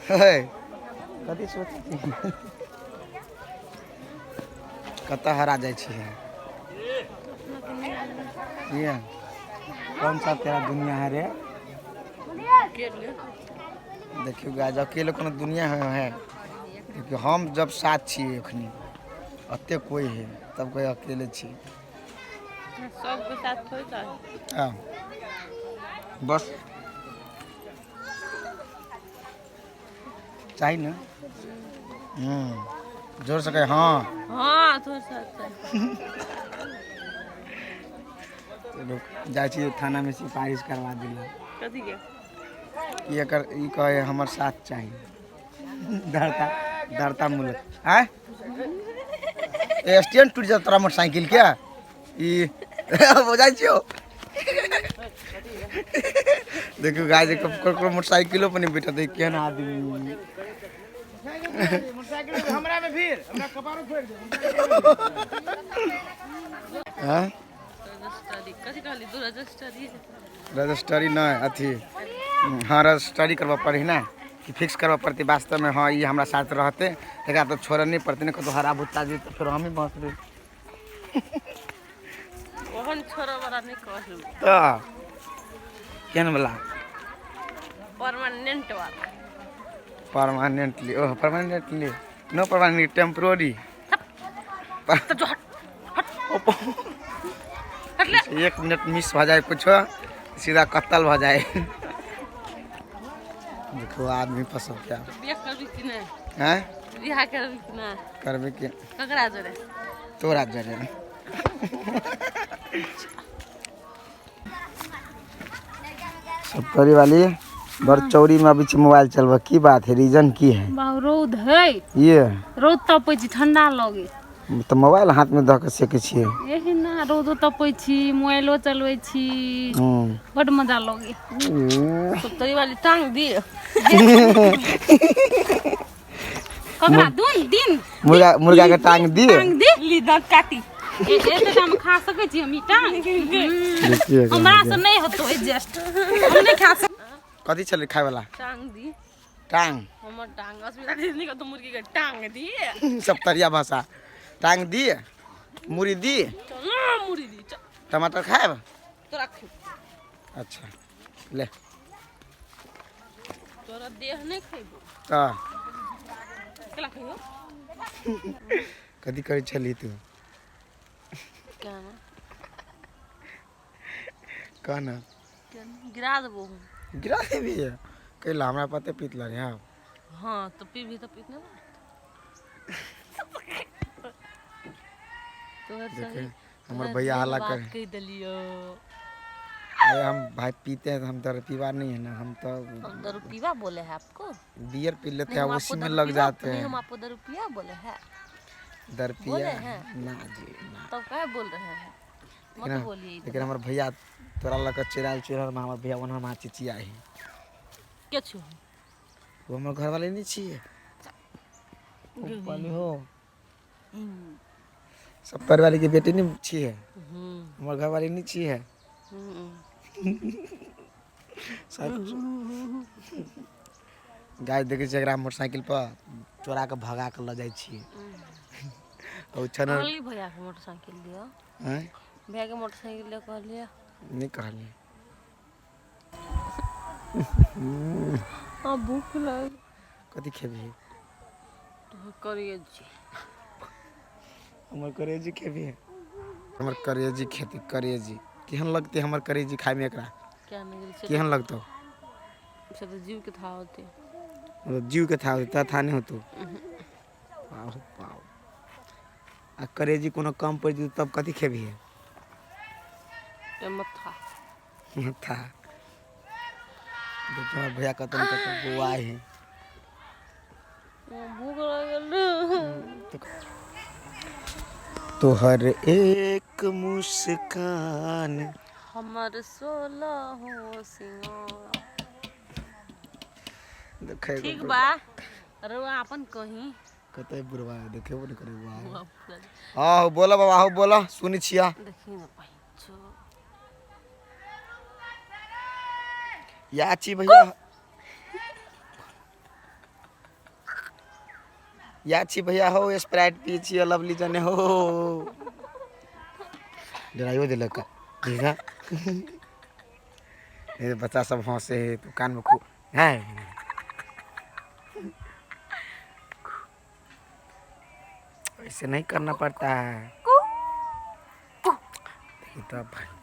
हे कथी सोचै छी? कतऽ हरा जाइ छियै? ये कौन सा तेरा दुनिया है रे? देखियौ गाइस, अकेले कोनो दुनिया है है देखियौ, हम जब साथ छियै अखनी एते कोइ है तब कोइ अकेले छी। सबके साथ थोड़ी चाही। हाँ, बस चाही ने। जोर से कहे हाँ। हाँ, थोड़ा साथ चाही। रुक जाइ छी, थानामे सिफारिश करवा दिला। कथी के? कि एकर ई कहे हमर साथ चाही, धरता धरता मुलक आय स्टैंड टूट जात तोरा मोटरसाइकिल के। ई बुझाइ छियौ? देखियौ गाय जे ककरो मोटरसाइकिलो पर नहि बैठत है, केहन आदमी। हमरा में भीड़ हमरा कपारो फोड़ि दे। हाँ? रजिस्ट्री कथी कहली तू? रजिस्ट्री? रजिस्ट्री नहि, अथी, हाँ, रजिस्ट्री करबऽ पड़ै ने कि फिक्स करबऽ पड़तै वास्तवमे। हाँ, ई हमरा साथ रहतै, एकरा तऽ छोड़ऽ नहि पड़तै ने। कतहु हरा भुत्ता जेतै तऽ फेर हमही बचबै। ओहन छोड़ऽ वाला नहि कहलू। तऽ केहन वला? परमानेंट वाला। परमानेंटली? ओह, परमानेंटली नो, परमानेंट टेम्पोररी। तऽ जो, हट हट ले। एक मिनट मिस भऽ जाए कुछो, सीधा कत्ल भऽ जाए। देखो आदमी पर सब क्या। बियाह करबी कि नहि? हैं? बियाह करबी कि नहि? करबै के। ककरा जोरे? तोरा जरे। सप्तरी वाली बड़ चौरी में अभी मोबाइल चलबा, की बात है? रीजन की है? बाउ, रौद है। ये रौद तपै छी, ठंडा लगे। तऽ मोबाइल हाथ में धऽ के सेकै छियै? एही ना, रौदो तपै छी, मोबाइलो चलबै छी। बड मजा लगे। सप्तरी वाली टांग दी। ककरा दून दिन? मुर्गा, मुर्गा के टांग दी। टांग दी। ली दाँत काटी। एते टाम खा सकै छी हम ई टांग? देखिए। हमरा से नहि होतो एडजस्ट, हम नहि खा सक। कथी छलै खाय वाला? टांग दी। टांग? हमर टांग अस्मिता दीदी के तो मुर्गी के टांग दी। सप्तरिया भाषा, टांग दी, मुरी दी। चल ना, मुरी दी, चल। टमाटर खायब? तोरा खा। अच्छा, ले। तोरा देह नहि खैबो। तऽ केला खैबो। कथी करै छली तू? क्या ना। कह ना। गिरा देबो हम। गिरा देबी? कैला? हमरा पते पीत लगे हाँ। हाँ, तो पीबी तऽ पीत ना तोहर। देखे सही हमर भैया हल्ला बात करे। कहि देलियो। अरे हम भाई पीते हैं तो हम दारू पीवा नहीं है ना, हम तो हम दारू पीवा बोले हैं आपको? बियर पी लेते नहीं, हैं, हम उसी आपको में दारू लग पीवा- जाते नहीं, हैं। हम आपको दारू पिया बोले हैं? दारू पिया बोले हैं? ना जी ना। तब काहे बोल रहे हैं? मत लेकिन बोलिए इधर। लेकिन हमर भैया तोरा लग के चिड़ायल चिड़ल में हमर भैया ओना माँ चिचिया है। के छु? वो हमर घर वाले नहीं छिए पानी हो सब परिवार के बेटी नहीं छिए? हमर घर वाली नहीं छिए? सब गाय देखै छियै, एकरा मोटरसाइकिल पर चोरा के भगा के लऽ जाइ छियै ओ छन। कहली भैया के मोटरसाइकिल दियो। आँय? भैया के मोटरसाइकिल दियो कहलिए। नहि कहलियै। हाँ, भूख लग। कथी खेबही? तो करिए जी। हमर करेजी खेबही? हमर करेजी खेती, करेजी केहन लगतै? हमर करेजी खायमे एकरा क्या नहीं से। केहन लगतौ? से तो जीव के था होते। मतलब जीव के था होतै, था नहि होतौ। पाओ पाओ, आ करेजी कोनो कम पड़ि जेतौ तब कथी खेबही? ते मत था। था देखियौ हमर भैया कतौ ने कतौ बौआइ है। भूख लागल। तोहर एक मुस्कान हमर 16 हो सिंगार। देखै। ठीक बा, रउआ अपन कहीं। कतऽ बुढ़वा देखेबो नहि करै बुआ। बाप रे। हाँ, बोला बाबा, हो बोला, सुनै छिया। देखी ना पैंचो। या छी भैया। या छी भैया हो, स्प्राइट पिए छी लवली जने हो। डराइयो देलक देखा। ये बच्चा सब हंसे है तो कान में खूब है। ऐसे नहीं करना पड़ता है। देखिए तो भाई।